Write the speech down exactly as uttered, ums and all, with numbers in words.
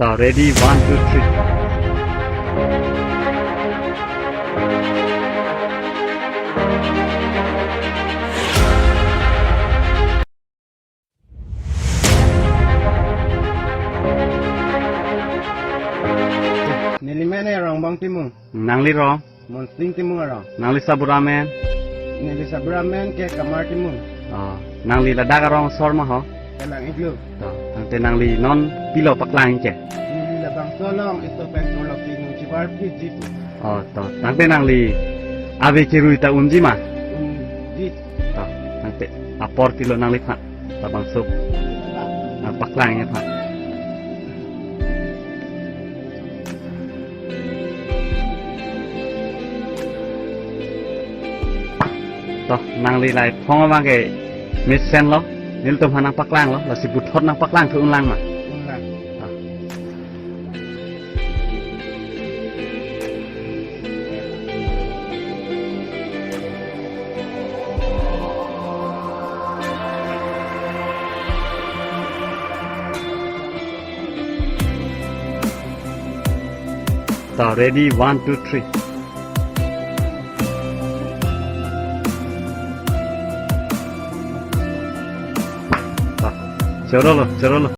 Uh, ready, one, two, three. Neli men Rongbong Timung. Nangli rong? Monsing Timung arong. Nangli sabura men? Neli sabura men ke Kamar Timung. Oh, nangli ladak arong asor ma ho? Kelang Iglu. To, tangte nangli non pilo paklang ke? Neli labangso along isto pen turlok si nung chibar phit ji pu. Oh, to, tangte nangli ave kerui ta unji ma? Unji. To, tangte apor pilo nangliphan? Labangso nangpaklang aphan. To, nangli lai phong abang ke mesenlo, nelitum aphan nangpaklanglo, lasi puthot nangpaklangthu unlang ma? Unlang. To. To, ready, one, two, three. To, chorolo, chorolo.